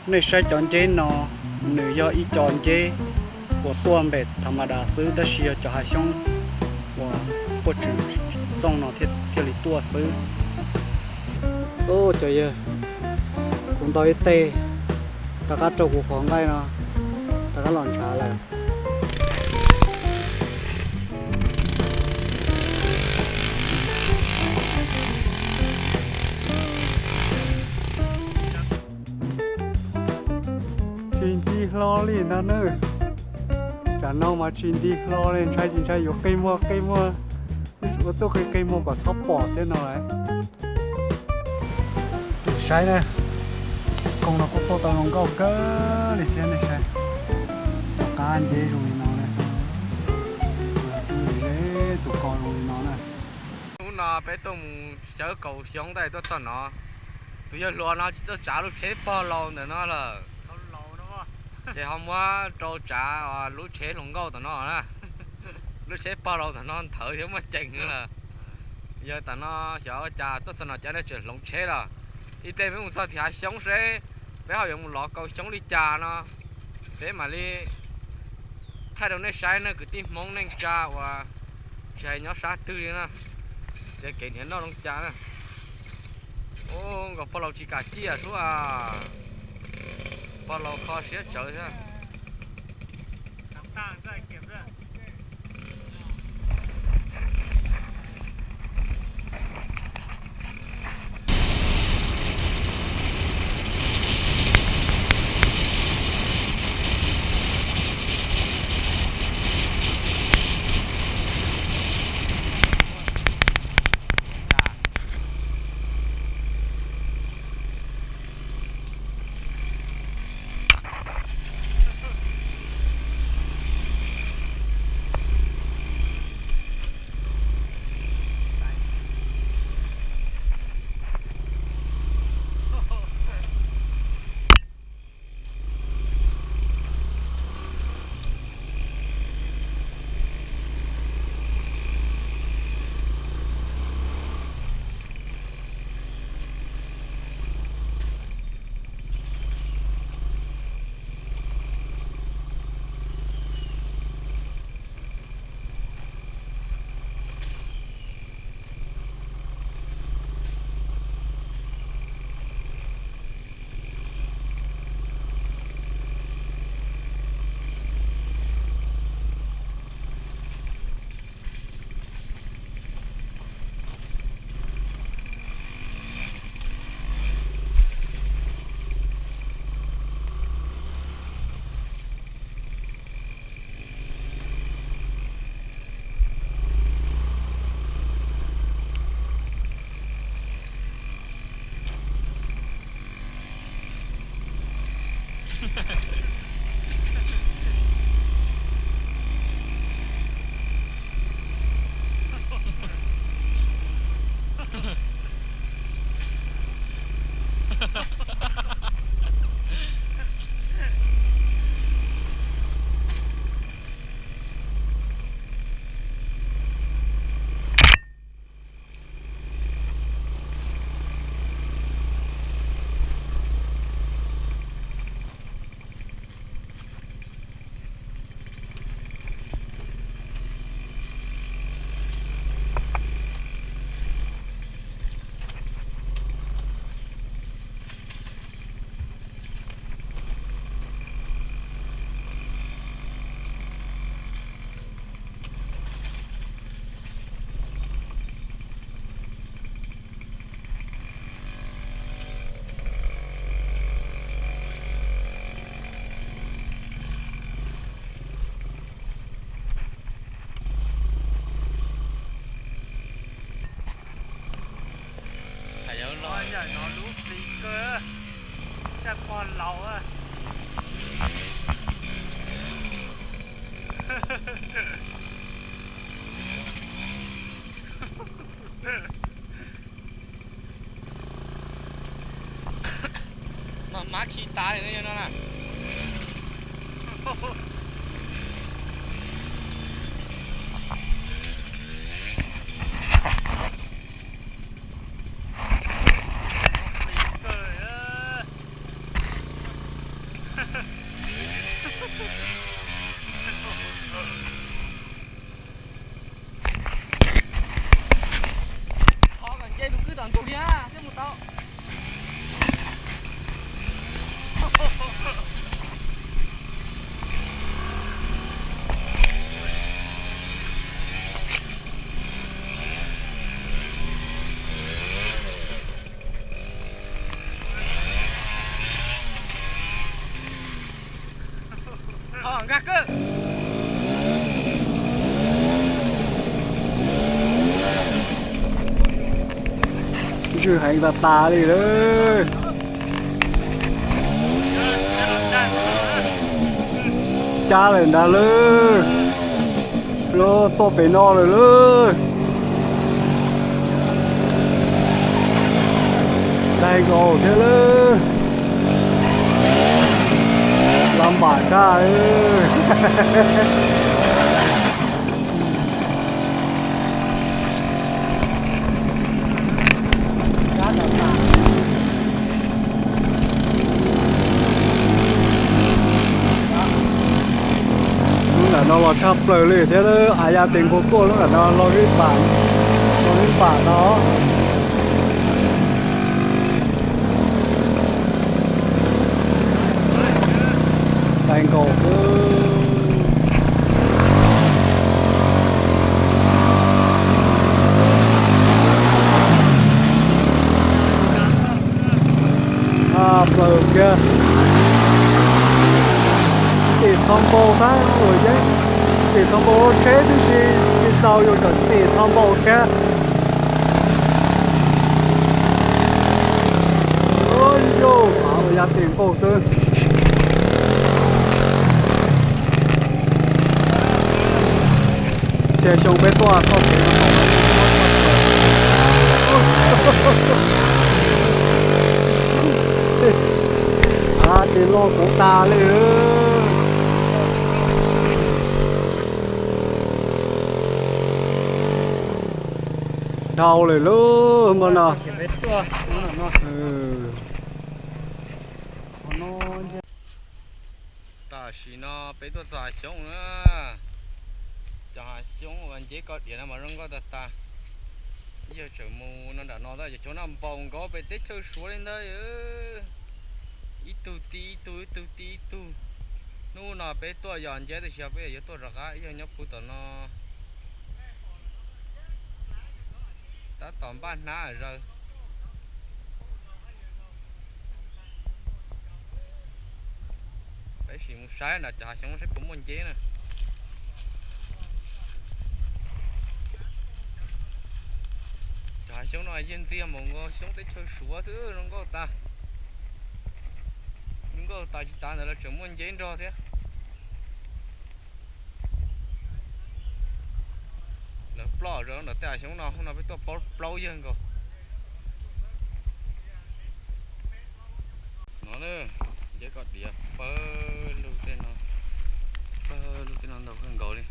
Nej saib cov nceb no, nws yog ib co nceb uas tuaj npem tha ma das xwb, tab sis yog cov hav xyoob uas puaj tswm txooj no thiaj li tuaj xwb. Cov yawg, kuv ntaus ib teg, rov qab raug kuv qhov nqaij no, rov qab los ntshav lawm. Tsis nti hlo li ntag nawb. Tsam no mas tsis nti hlo li, ntshai tsis ntshai yuav qi muag qi muag, ua txuj qi qi muag kom txhob pom thiab no lawm. Saib na, koog no kuj tuaj tau zoo nkauj kawg li thiab nej saib. Tom qab nceb zoo li no na, tus ko zoo li no na. Hnub no peb tuaj mus xyawb kaus xyoob ntawm tuaj txog no, tus yawg hluas no tsis txawj tsav lub tsheb pog laus ntawm no lawm, ces ho muab rau tsav lub tsheb hluas nkauj tom no na. Lub tsheb pog laus tom no nthawv thiab muaj ceem lawm. Yog tom no xyov ua cas tuaj txog no cas nej tseem hloov tsheb los. Ib pliag peb mus txog tim hav xyoob seb peb ho yuav mus lov kaus xyoob li cas no, peb mam li thaij rau nej saib na kwv tij Hmoob neej tsa uas tsis hais nyob sab twg li na, ces kev hniav noj zoo cas na. Ub, nkaus pog laus tsis kam ciaj sub a, pog laus kho siab tsawv thiab. Yawm no lub hli kawg, caj pog laus. Mas mab khi tas li no na. Thov kom nce tus kwj tom ntug thiab thiaj mus tau. Nkag kawg. Ntswj heev tas tas li lawm. Cab lawm ntag lauj. Lawv tuaj pem no lawm lauj. Dai nkaus thiab lauj. Laj npam tshaj. Lub nram no los tshaj plaws li thiab lawm, a ya tes nkaus tuaj lub nram no los vij pam, los vij pam no. Dai nkaus. Tshaj plaws kiag. Tim tho npau xab ua yeeb, tim tho npau tsheb tib si, tsis tau yus tseem tim tho npau thiab. Ua yus ua ya tim nkaus xwb. Ces xyoo peb tuaj txoj kev no, ces loj kuv tas li. Dhau lawm lub npau no. Tam sim no peb tuaj txog hav xyoob na. Cov hav xyoob uas nceb koj diam no mas zoo nkauj tag tag. Yog tseem mus no nram no tab yog cov noj npaum nkaus pem teb chaws Suav li ntawd. Ib tug ti ib tug, ib tug ti ib tug. Hnub no peb tuaj yos nceb tab sis peb yuav tuaj rov qab, yog nyob puag tom no tab tom npaj hnab zaws. Peb sim mus saib nram cov hav xyoob saib puas muaj nceb na. Cov hav xyoob no yeej ntxiag mus nkaus xyoob teb chaws Suav xwb, zoo nkauj tas. Zoo nkauj tas tsis tas ntawd los tseem muaj nceb nrog thiab. Lawv ploj rau ntawm tej hav xyoob no, hnub no peb tuaj plaub plaub yawg nkaus. No na, nceb koj diav pawg lug tej no, pawg lug tej no ntau kawg nkaus li.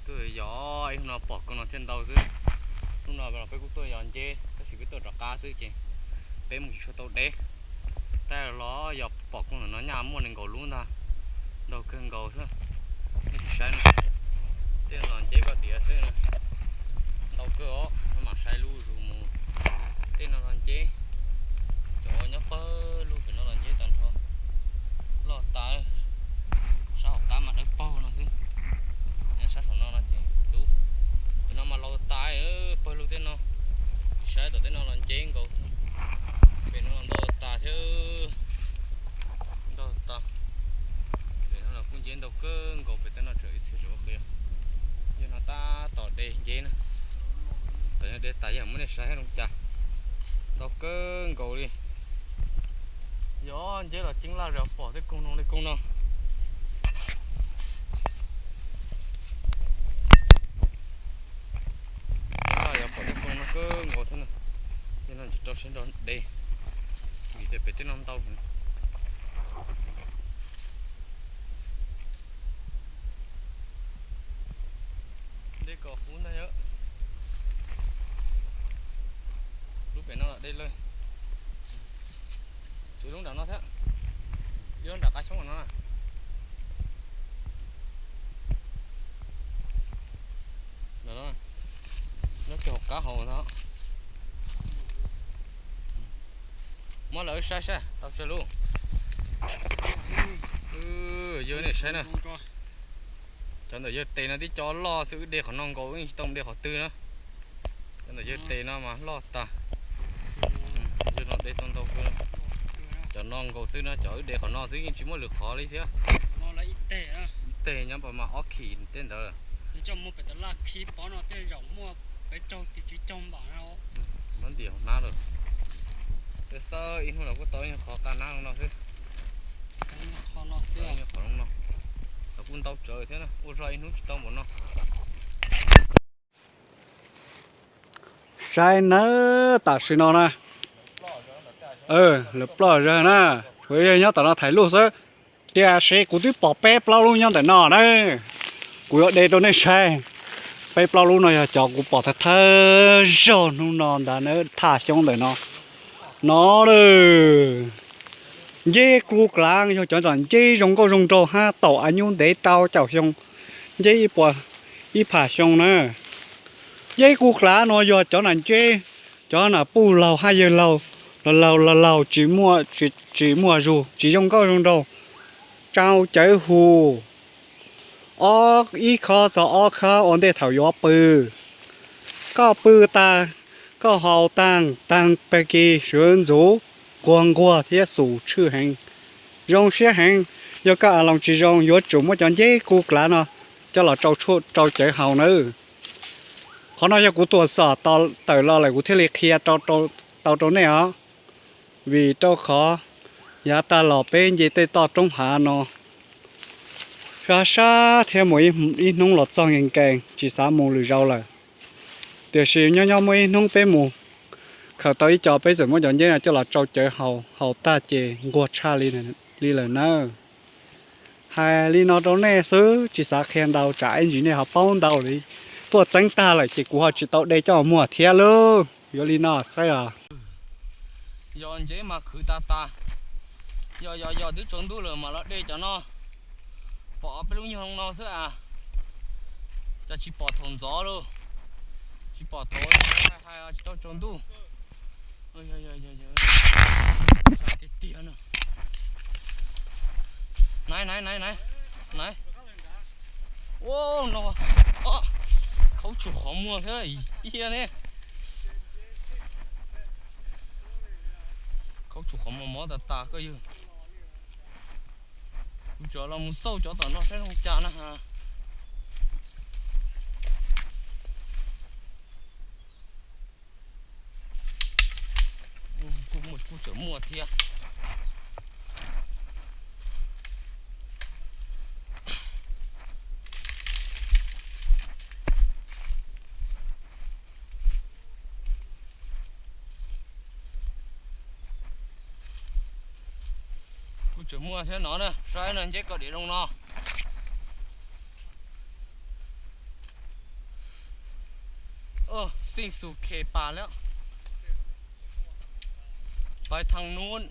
Tuaj yos ib hnub no pom koob no thiaj ntau xwb. Hnub no peb kuj tuaj yos nceb tab sis peb tuaj rov qab xwb ces peb mus tsis tshua tau deb. Tab los yos pom koob ntawm no nyaj muaj nees nkaum lub ntag, ntau kawg nkaus xwb. Nej sim saib no, tej no los nceb koj diav xwb na, ntau kawg os, no mam saib lub zus mus. Tej no los nceb, cov nyob pawg lug pem no los nceb tag nrho. Loj tas, sab hauv qab mas dawb paug no xwb. Sab saum no no ces dub. Pem no mas laus tas, pawg lug tej no. Saib tom tej no los nceb nkaus. Pem no los ntau tas thiab, ntau tas. Pem no los kuj nceb ntau kawg nkaus, pem tej no tseem ib txhia tseem ua qia. Yog no tab tom de nceb na. Tom yog de tas yog muab nej saib zoo cas. Ntau kawg nkaus li. Yog nceb los ceeb laj zas pom tej koog no li koog no. Ceeb laj yog pom tej koog no kawg nkaus xwb na. Yog no tsis rau siab nrog de, vim tias pem tej no ntau. De kom huv ntag yog. Lub pem no los de lawm. Tsis lub nram no thiab. Ib lub Muab lawv saib saib tau tsawg lub. Yog nej saib na, cov ntawm yawg tes no tib co loj xwb, wb de qhov no nkaus wb yeej tsis tau de qhov twg na. Cov ntawm yawg tes no mas loj tas. Yawg no de tau ntau kawg. Cov no nkaus xwb na, cov wb de qhov no xwb yeej tsis muaj lwm qhov li thiab. Ib teg nyob pas mas ob khim tej ntawd. Muab ntim hauv hnab lawm. Tej xab ib hnub los kuj tau ib qho qab hnab no xwb. Qhov no los kuj ntau tsawv thiab na, ua zog ib hnub tsis tau npaum no. Saib nawb, tam sim no na, lawv ploj zawg na, tsuas yog nyob tom no thaiv lub xwb. Tiam sis kuv twb pom peb plaub lub nyob ntawm no na. Kuv yuav de rau nej saib. Peb plaub lub no yog cov kuv pom thawj thawj zaug hnub no ntag na, thaj xyoob ntawm no. No lawm. Nceb ku klav yog cov nceb zoo nkauj zoo nraug hab tau a nyuj ntev rau caum xyoo, nceb ib puas ib pham xyoo na. Nceb ku klav no yog cov nam nceb, cov nam puj laug hab yawg laug, laug laug laug laug tsis muaj, tsis muaj zug, tsis zoo nkauj zoo nraug, tsau cawv hu ob ib khab txog ob khab ua ntej thaum yuav pw. Koj pw tag, koj haus tag, tag pag kis sawv ntxuv, nquag nquag thiab xum tshwj heev, zoo siab heev. Yog koj a loos tsis zoo yuav tsum muab cov nceb ku klav no coj los rau tshuaj rau cawv haus nawb. Qhov no yog kuv tuaj xom tawm los lawm kuv thiaj li qhia tau rau nej os. Vim rau qhov yav tag los peb nce tej toj roob hav no sab sab thiab mus ib hnub los txog nkees nkees tsis xav mus lwm zaus lawm. Tiam sis nyob nyob muaj ib hnub peb mus khaws tau ib co, peb txawm muab cov nceb no coj los rau cawv haus, haus tag ces nquag tshaj li lawm nawb. Hais li no rau nej xwb tsis xav qhia ntau tsam ib ntsis nej ho paub ntau li. Tuaj txeeb tag lawm ces kuv ho tsis tau de coj muag thiab lauj. Yuav li no xwb os. Yog nceb mas khwv tas tas. Yog yog yog twb tsaus ntuj lawm mas los de cov no. Pom ob peb lub nyuag no xwb as. Cas tsis pom thaum ntxov lauj. Tsis pom thaum hais hais tsis tau tsaus ntuj. Tiag tiag no. Naiv naiv naiv naiv. Naiv. Ua no. Khaub tsum qhov muag thiab iab ne. Khaub tsum qhov muag mob tas tas koj yawg. Kuv tsuas los mus xauj cov tom no saib zoo cas na has. Kuj tseem muaj thiab. Kuj tseem muaj thiab no na, saib no nceb kaum diav zoo no. Xij xus khes pas lawm. Pais thaj nub.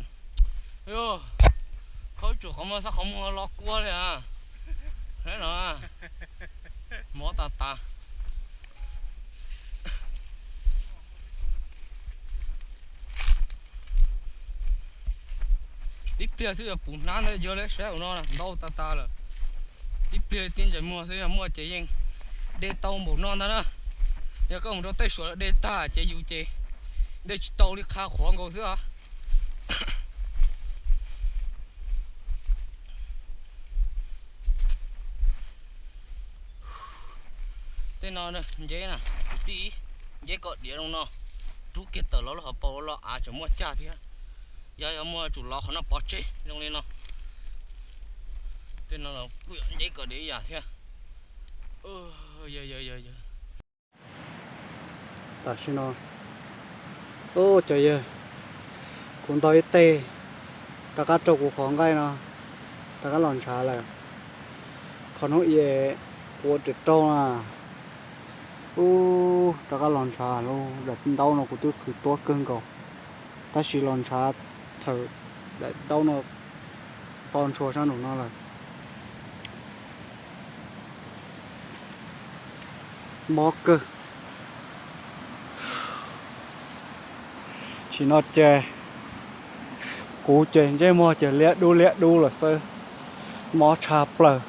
Khaub tsum qhov muag xab qhov muag lo kua li a. Mob tas tas. Tib pliag xwb yog puv hnab ntawd yog li saib ua no ntau tas tas lawm. Tib pliag li tib ntsais muag xwb yog muaj ces yeej de tau npaum no ntag na. Yog koj mus rau tej suam de tag ces yus ces de tsis tau li qha qhuav nkaus xwb os. Tej no nceb na, kwv tij, nceb kaum diav zoo no, rub kiag tawm los lub hauv paus los av tseem muaj cag thiab. Yog yog muaj tsum lov qhov no pov tseg zoo li no. Tej no kuj yog nceb kaum diav ib yam thiab. Tam sim no, ub, cov yawg, kuv ntog ib teg rov qab rau kuv qhov nqaij no rov qab los ntshav lawm. Qhov hnub i kuv ua raug na, ub, rov qab los ntshav lauj. Daim ntaub no kuv twb qhwv tuab kawg nkaus, tab sis los ntshav thaum daim ntaub no to ntshua sab nraum no lawm. Mob kawg. Tsis no ces Kuv ces ntsej muag ces liab dub liab dub lawm xwb, mob tshaj plaws.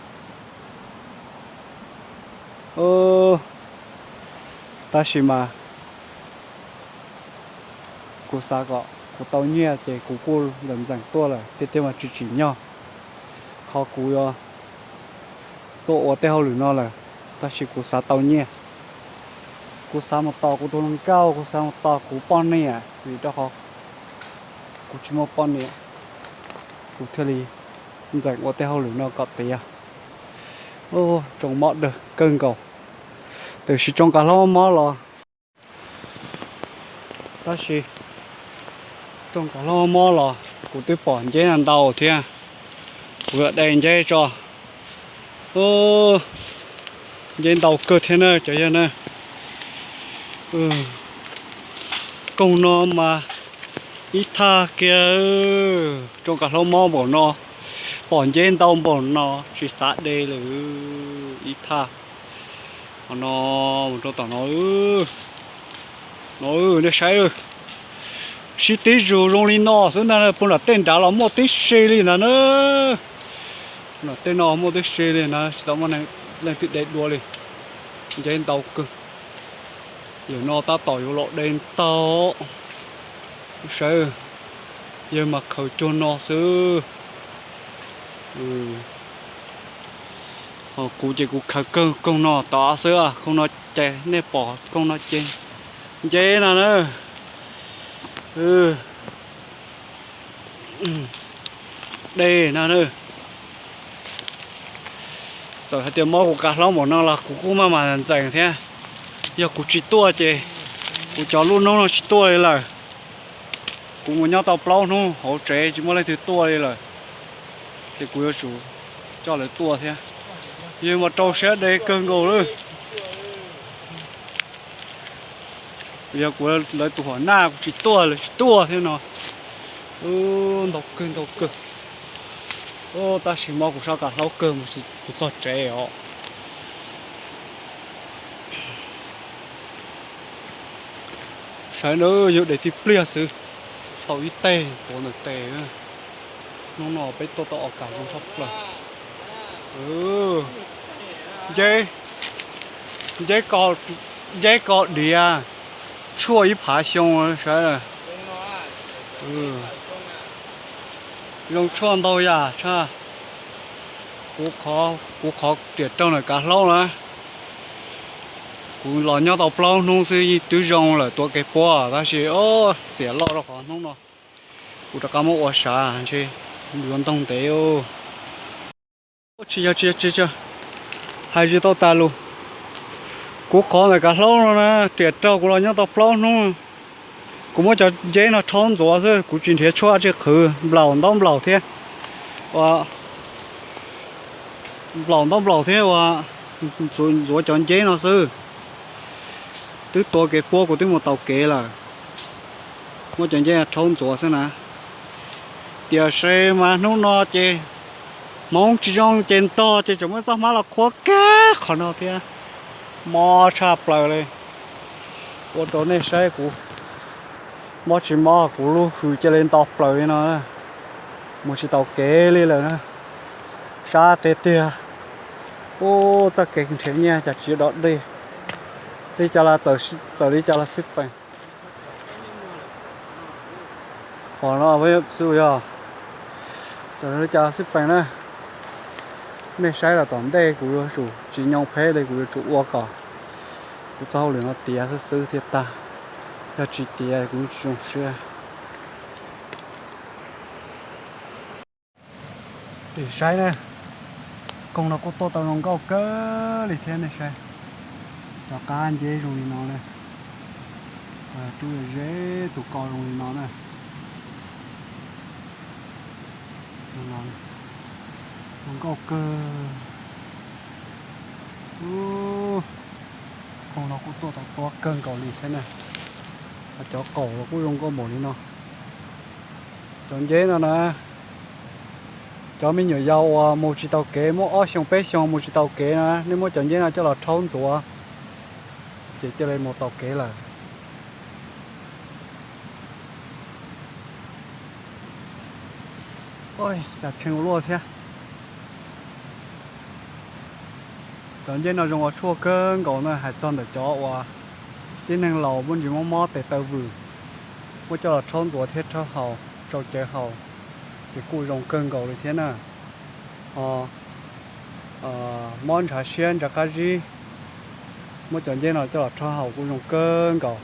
Tab sis mas kuv xav kom kuv tau nyiaj ces kuv kuj ntxeev ntxeev tuaj lawm tiag tiag mas tsis tsim nyog qhov kuv yuav tuaj ua tej hauj lwm no lawm, tab sis kuv xav tau nyiaj. Kuv xav mus tos kuv tus hluas nkauj, kuv xav mus tos kuv poj niam, vim rau qhov kuv tsis muaj poj niam, kuv thiaj li ntxeev ua tej hauj lwm no kom tiav. Tsoo mob dawg kawg nkaus, tiam sis tsoo kav hlaub mob los, tab sis tsoo kav hlaub mob los kuv twb pom nceb ntau thiab. Kuv yuav de nceb tso. Nceb ntau kawg thiab na cov yawg na. Koog no mas ib thaj kiag, tsoo kav hlaub mob npaum no, pom nceb ntau npaum no tsis xav de lawm ib thaj. Qhov no mus rau tom no, no nej saib, sib tib zus zoo li no xwb ntag, puag nram tej nrad los muaj tib si li ntag na. Nram tej no muaj tib si li na, tsis tau muaj leej twg de dua li. Nceb ntau kawg. Yawm no tab tom yuav los de ntau. Saib, yawg mas khaws cuag no xwb. Ho kuv ces kuv khaws koog koog no tod xwb, koog no ces nej pom koog no ces nceb no na. De no na. Txawm hais tias mob kuv kav hlaub npaum no los kuv kuj maj mam ntxeev thiab. Yog kuv tsis tuaj ces kuv cov lub hnub no tsis tuaj li lawm. Kuv mus nyob tau plaub hnub hauv tsev tsis muaj leej twg tuaj li lawm, ces kuv yuav tsum coj lawv tuaj thiab. Yog mas rau siab de kawg nkaus lawm. Yog kuv lawv tus huam naj kuv tsis tuaj lawv tsis tuaj thiab no. Ntau kawg ntau kawg. Tab sis mob kuv sab kav hlaub kawg mus kuv txog tsev os. Saib na, yog de tib pliag xwb, tau ib teg puav ntawm tes. Hnub no peb tuaj tau os kas zoo tshaj plaws. Nceb, nceb ko diav, tshuaj ib phav xyoo saib. Zoo tshuaj ntau yam tshaj. Kuv qhov riam raug ntawm kav hlaub na. Kuv los nyob tau plaub hnub xwb yeej twb zoo lawm tuav kev puab tab sis xiam loj rau qhov hnub no kuv rov qab muab ua sav ntshe yuav ntog ntev. Tsis yog, tsis yog, tsis yog, hais tsis tau tas lus. Kuv qhov ntawm kav hlaub no na, riam raug kuv los nyob tau plaub hnub. Kuv muab cov nceb no rhaub ntxuav xwb, kuv tsis nrhiav tshuaj tsis qhwv, nplaum ntaub nplaum thiab. Nplaum ntaub nplaum thiab uas ntxuav cov nceb no xwb. Twb tuav kev puab kuv twb mus taus kev lawm. Muab cov nceb rhaub ntxuav xwb na. Tiam sis mas hnub no ces hmoov tsis zoo ces ntog ces tseem muab txoj hmab los qhuav kiag qhov no thiab. Mob tshaj plaws li. Ua rau nej saib kuv mob tsis mob, kuv lub hws cia li nto plaws li no. Mus tsis taus kev li lawm na. Sab tiag tiag. Ub, txoj kev nrhiav nyiaj cas tsis dog dig li cas los, txawm li cas los xij peem. Qhov no xwb yog, txawm li cas los xij peem na. Nej saib los tom ntej kuv yuav tsum tsis nyoo peb li, kuv yuav tsum ua kom kuv txoj hauj lwm no tiav xwb xwb thiaj tag. Yog tsis tiav kuv tsis zoo siab. Saib na, koog no kuj tuaj tau zoo nkauj kawg li thiab nej saib. Cov qab nceb zoo li no na, rub ze tus ko zoo li no na. Zoo nkauj kawg. Koog no kuj tuaj tau tuab kawg nkaus li thiab na. Cov qaum los kuj zoo nkauj npaum li no. Cov nceb no na, cov me nyuam yaus uas mus tsis taus kev, muaj ob xyoo peb xyoo mus tsis taus kev na, nej muab cov nceb no coj los rhaub ntxuav, ces cia li mus taus kev lawm. Cas tshee ua luaj thiab. Cov nceb no zoo ua tshuaj kawg nkaus na, hais txog ntawm cov uas tib neeg laus muaj ntsis mob mob tes taw vwm, muab coj los rhaub ntxuav thiab rhaub haus, tsau cawv haus, ces kuj zoo kawg nkaus li thiab na. Ho mob ntshav siab ntshav qab zib, muab cov nceb no coj los rhaub haus kuj zoo kawg nkaus.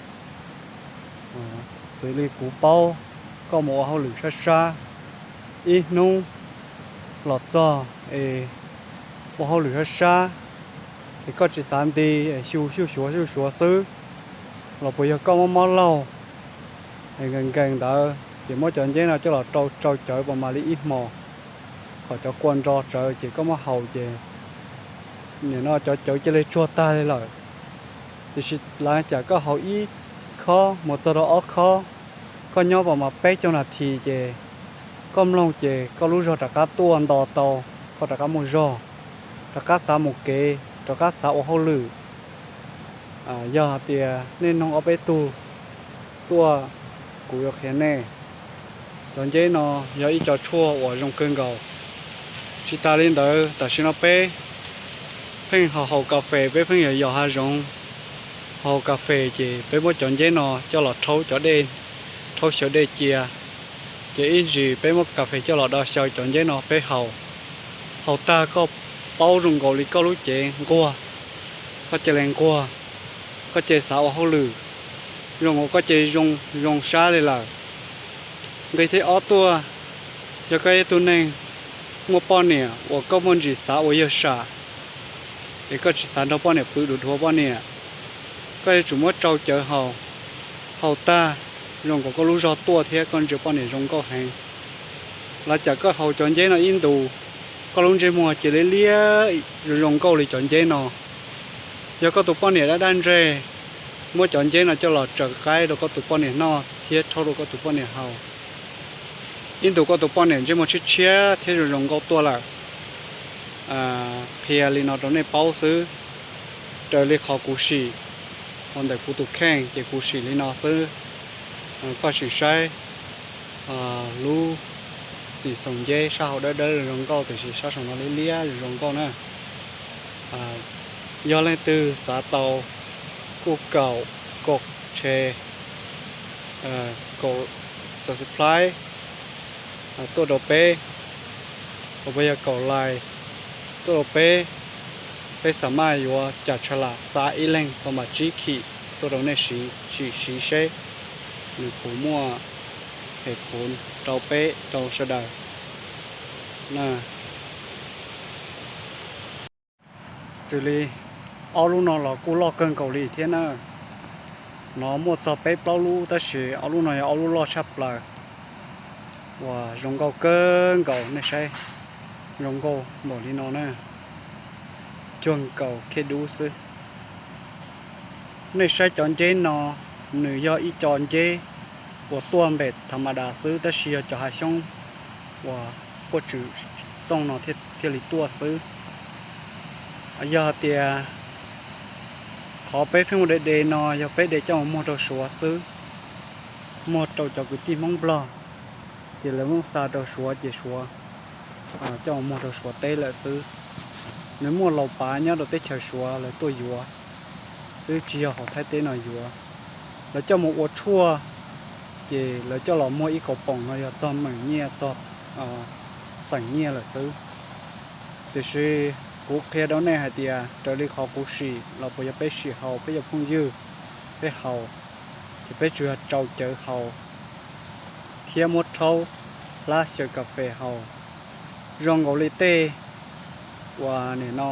Xws li kuv paub, koj mus ua hauj lwm sab sab ib hnub los txog es ua hauj lwm sab sab es koj tsis xav nti es xyu xyuj xyuav xyuj xyuav xwb, los puas yog koj mob mob laug es nkees nkees ntawd ces muab cov nceb no coj los rau tsau cawv pas mam li ib hmos, kom cov kua nro tsawv ces koj muab haus ces nim no cov cawv cia li tsuag tag li lawm. Tiam sis lawv cas koj haus ib khob mus txog rau ob khob, koj nyob pas mam peb caug nas this ces koj mloog ces koj lub zog rov qab tuaj nto tau, koj rov qab muaj zog, rov qab xav mus kev, rov qab xav ua hauj lwm. Yog hais tias nej noog ob peb tug tuaj, kuv yuav qhia nej. Cov nceb no yog ib co tshuaj uas zoo kawg nkaus. Tsis tas li ntawd, tam sim no peb pheej haus haus kas fes, peb pheej yog yos hav zoov, haus kas fes ces peb muab cov nceb no coj los rhaub cov dej, rhaub xyaw dej cia, ces ib ntsis peb muab kas fes coj los do xyaw cov nceb no peb haus. Haus tag koj paub zoo nkaus li koj lub cev nquag, koj cia li nquag, koj cia li xav ua hauj lwm, zoo nkaus koj cia li zoo zoo sab li lawm. Nqi thib ob tuaj, yog koj ib tug neeg muaj poj niam uas koj muaj ntsis xav ua yawg sam, es koj tsis xav nrog poj niam pw, dhuav dhuav poj niam, koj yuav tsum muab tsau cawv haus. Haus tag, zoo nkaus koj lub zog tuaj thiab koj ntsia poj niam zoo nkauj heev. Los cas koj haus cov nceb no ib ntus, koj lub ntsej muag cia li liab zoo zoo nkauj li cov nceb no. Yog koj tus poj niam dab dab ntseg, muab cov nceb no coj los tsaws qaib rau koj tus poj niam noj thiab rhaub rau koj tus poj niam haus, ib ntus koj tus poj niam ntsej muag tshiab tshiab thiab zoo zoo nkauj tuaj lawm. Qhia li no rau nej paub xwb, raws li qhov kuv sim, ua ntawm kuv tus kheej ces kuv sim li no xwb. Koj sim saib, lub xim xoom nceb sab hauv dawb dawb zoo nkauj, tiam sis sab saum no liab liab zoo nkauj na. Yog leej twg xav tau kuj kaum, kaum share, kaum subscribe tuaj rau peb, los puas yog kaum like tuaj rau peb, peb xam maj yuav cam tsha lam xa ib leeg pas mam tsib khim tuaj rau nej siv, sim siv seb nws puas muaj hem puv rau peb rau sawv daws. Xws li ob lub no los kuj loj kawg nkaus li thiab na. No muaj txog peb plaub lub tab sis ob lub no yog ob lub loj tshaj plaws uas zoo nkauj kawg nkaus, nej saib, zoo nkauj npaum li no na, cuag nkaus khej dub xwb. Nej saib cov nceb no, nws yog ib co nceb uas tuaj npem tha ma das xwb tab sis yog cov hav xyoob uas puaj tswm txooj no thiaj li tuaj xwb. Yog hais tias qhov peb pheej ua de de no yog peb de coj mus muag rau Suav xwb, muag rau cov kwv tij Hmoob Nplog, ces lawv muab xa rau Suav ces Suav coj mus muag rau Suav teb lawm xwb. Nws muaj laus pav nyob rau teb chaws Suav lawv tuaj yuav xwb, tsis yog hauv Thaib teb no yuav. Lawv coj mus ua tshuaj, ces lawv coj los muag ib kaum poom no yog txog meem nyiaj txog xeem nyiaj lawm xwb. Tiam sis kuv qhia rau nej hais tias raws li qhov kuv sim los puas yog peb sim haus, peb yog phooj ywg, peb haus, ces peb tsuas yog tsau cawv haus thiab muab rhaub hlab xyaw kas fes haus, zoo nkaus li tej uas nim no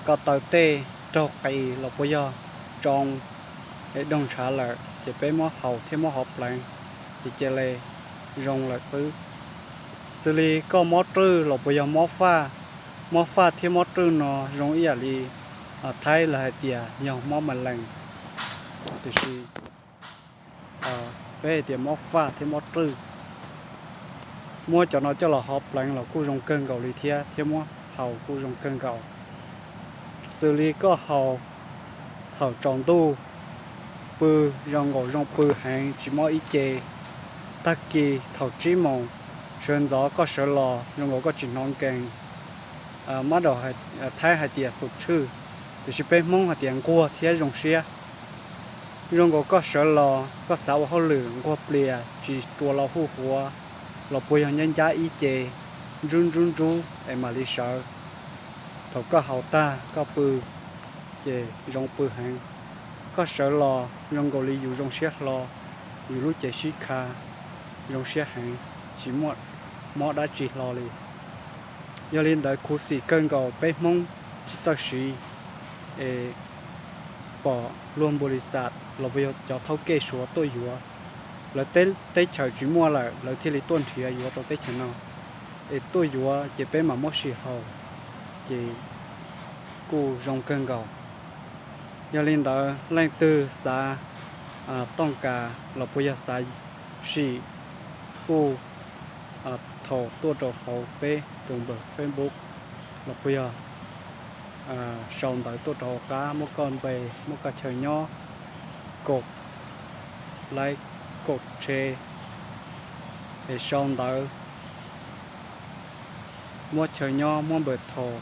ko taw tej raug qis los puas yog tsoo es doog ntshav lawm ces peb muab haus thiab muab hov pleev ces cia li zoo lawm xwb. Xws li koj mob rwj los puas yog mob faj, mob faj thiab mob rwj no zoo ib yam li Thaib lawv hais tias yog mob ma lees, tiam sis peb hais tias mob faj thiab mob rwj. Muab cov no coj los hov pleev los kuj zoo kawg nkaus li thiab, thiab muab haus kuj zoo kawg nkaus. Xws li koj haus thaum tsaus ntuj, pw zoo nkaus zoo pw heev tsis mob ib ce. Tag kis thaum tsib moos Sawv ntxov koj sawv los zoo nkaus koj tsis hnov nkees. Mab daum Thaib hais tias xus tshwj, tiam sis peb Hmoob hais tias nquag thiab zoo siab. Zoo nkaus koj sawv los koj xav ua hauj lwm nquag plias tsis rua los huj huav, los puas yog ncab ncab ib ce, ntsub ntsub ntsub es mam li sawv. Thaum koj haus tag koj pw, ces zoo pw heev. Koj sawv los zoo nkaus li yus zoo siab hlo, yus lub cev sib kha, zoo siab heev, tsis muaj mob dab tsi hlo li. Yog li ntawd khuv xim kawg nkaus peb Hmoob tsis txawj siv es pom luag npu li xas los puas yog cov thaub kej Suav tuaj yuav. Lawv teb chaws tsis muaj lawm lawv thiaj li tuaj nrhiav yuav rau teb chaws no, es tuaj yuav ces peb mam muab sim haus, ces kuj zoo kawg nkaus. Yog li ntawd leej twg xav tooj kas los puas yog xav sim kuj thaum tuaj rau hauv peb tus npawb Facebook los puas yog sau ntawv tuaj rau hauv qab muab koj npe, muab koj chaw nyob, kaum like, kaum share, es sau ntawv, muab chaw nyob, muab npawb thaum,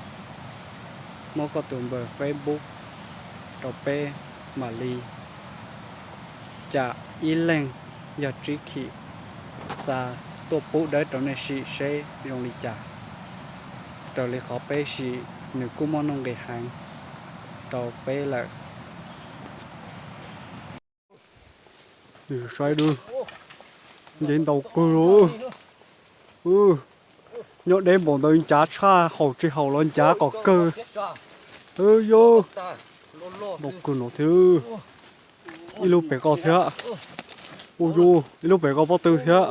muab koj tus npawb Facebook rau peb mam li cam ib leeg yog tsib khim xa tuaj pub dawb rau nej sim seb zoo li cas. Raws li qhov peb sim nws kuj muaj nuj nqis heev rau peb lawm. Saib dub, nce ntau kawg. Nyob deb npaum ntawd ncav tshaj, haus tsis haus los ncav kom kawg. Yog ntau kawg no thiab. Ib lub pem ko thiab. Ua yus ib lub pem ko pob tw thiab.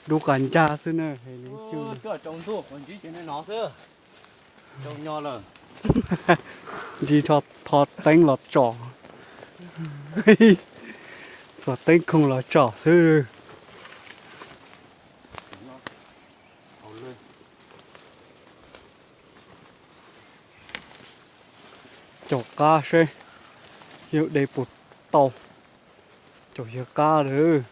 Dub qas ncaj xwb na. Ntsis tho teeb los tsom, xuas teeb khoom los tsom xwb. Caum qab seb yog de puas tau, caum yawg qab lawm.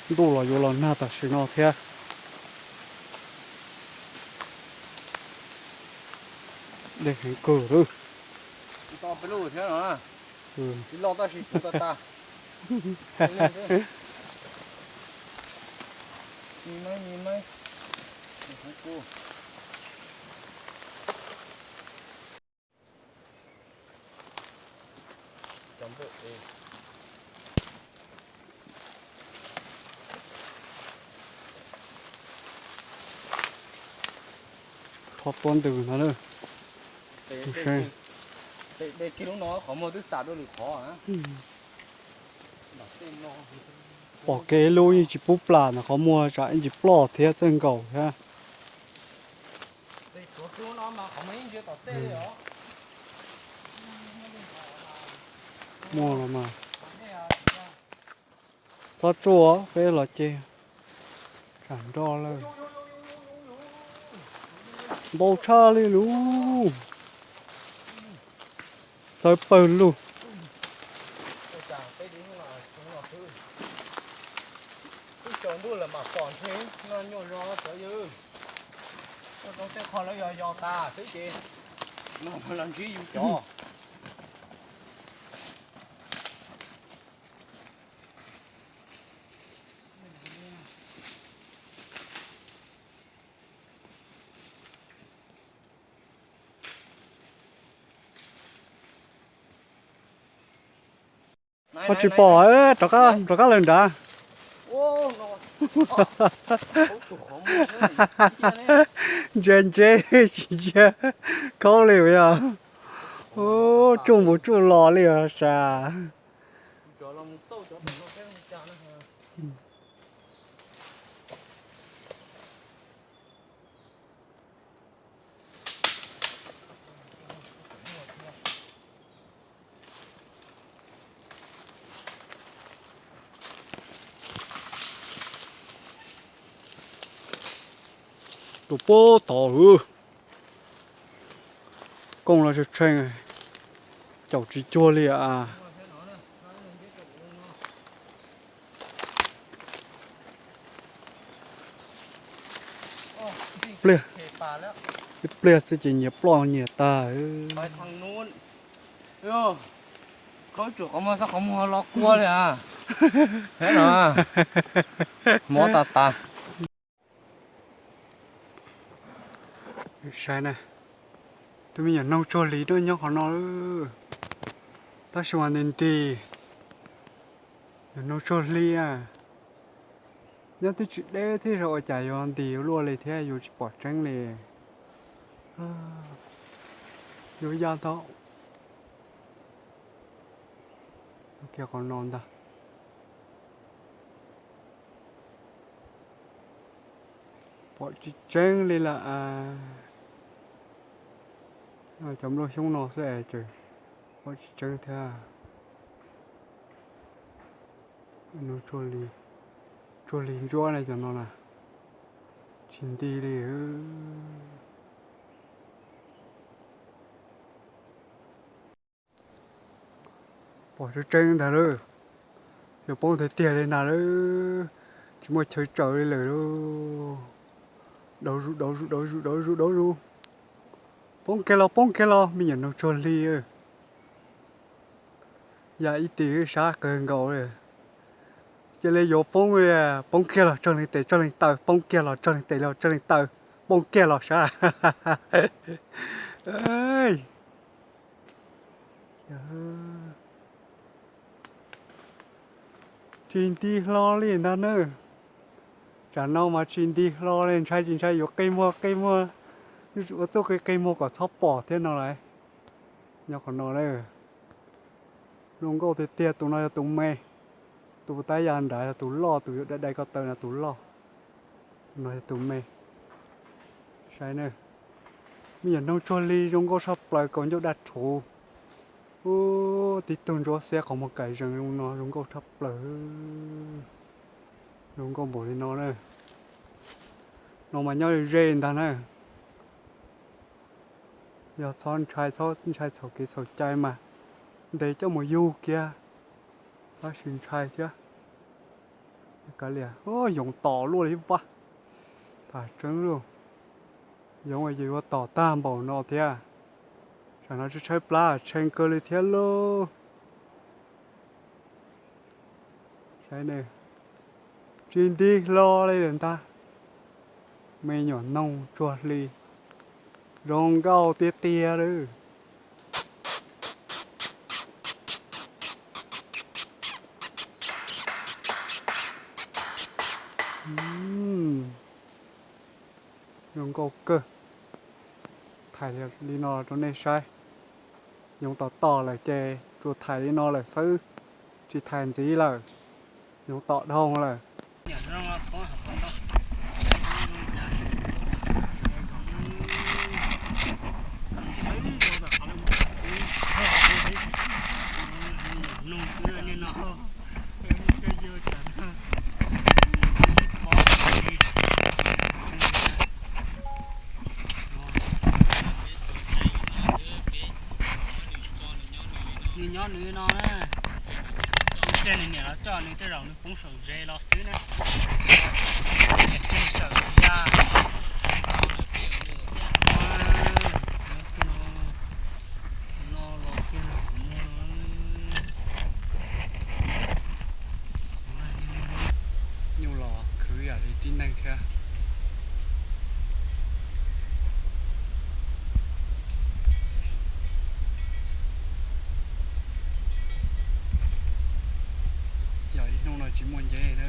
Ntuj los yuav los nag tam sim no thiab. Dej heev kawg lawm. Rho tuab ntws no na. Pom kev lub yeej tsis pub plam ntawm qhov muag tsam yeej tsis ploj thiab txawj nkaum thiab. Muaj los mas. Txhob tsuaj peb los ces sam nroj lawm. Ntau tshaj li lub. Txawb pawg lug. Twb xyaw ntuj lawm mas pom ntshe noj nyuaj zog cov yawg. Koj rau tej qho lawv yog yos tas xwb ces no los ntsib yus cov. Koj tsis pom, rov qab, rov qab lawm nrad. Ntsia ntsia tsis ntsia khaub li yog. Tsuj mus tsuj los li os sas. Tus pub tod hwv, kooj los tshee tshee, caum tsis cuag li as. Ib pliag xwb ces nyias ploj nyias tag. Qhov muag los kua li a. Mov tas tas. Saib na, tus me nyuam noog tsuag hli nyob qhov no, tab sis mas nti nti, nyuam noog tsuag hli a. Nyob twb tsis deb thiab, ua cas yuav nti yuav luaj li thiab, yuav tsis pom tseeb li. Yuav yaj ntau. Kiag qhov no ntag. Pom tsis tseeb li lawm. Cov nplooj xyoob no xwb es pom tsis tseeb thiab. Tsuag hli ntsuab na cov no na, tsis nti li. Pom tseeb tseeb ntag lauj. Yuav poob tiag tiag li ntag lauj. Tsis muaj chaw tsaws li lawm lauj. Dauv zus dauv zus dauv zus dauv zus dauv zus. Poob kiag los poob kiag los, me nyuam noog tsuag hli. Yam ib tis sab kawg nkaus li. Cia li yuav poob li, poob kiag los tsawg leej tes tsawg leej taw, poob kiag los tsawg leej tes los tsawg leej taw, poob kiag los sab. Tsis nti hlo li ntag na. Tsam no mas tsis nti hlo li, ntshai tsis ntshai yuav qi muag qi muag, ua txuj qi qi muag kom txhob pom thiab no lauj. Nyob qhov no na, zoo nkauj tiag tiag. Tus no yog tus me, tus puas tab ya nrad yog tus loj, tus yuav dai dai ko taw no tus loj. No yog tus me. Saib na, me nyuam noog tsuag hli zoo nkauj tshaj plaws, kaus ncauj daj rhuv. Ub, tib tug ntsuab xiab qhov muag kaim zees zoo no zoo nkauj tshaj plaws. Zoo nkauj npaum li no na. No mas nyob ze ntag na. Yog txhob ntshai, txhob ntshai txhaum kev txhaum cai mas ntes coj mus yug kiag, tab sis ntshai thiab. Kav liam, yoov tom luaj li vaj. Tam tseeb lauj, yoov yuav tom tag npaum no thiab. Tsam no tshaib plab tshee kawg li thiab lauj. Saib ne, tsis nti hlo li lawm ntag. Me nyuam noog tsuag hli, zoo nkauj tiag tiag li. Zoo nkauj kawg. Thaij li no rau nej saib. Yoov tom tom lawm ces tsuas thaij li no lawm xwb, tsis thaij ntxiv lawm. Yoov tom dhau lawm. Nws nyob nws no na, nws tej nws niam los coj nws tej zaum nws poob saum ze los xwb na. Niam tej sawm ya. No los kiag no. Nyuj los khwv yam li tib neeg thiab. Yog ib hnub no tsis muaj nceb na.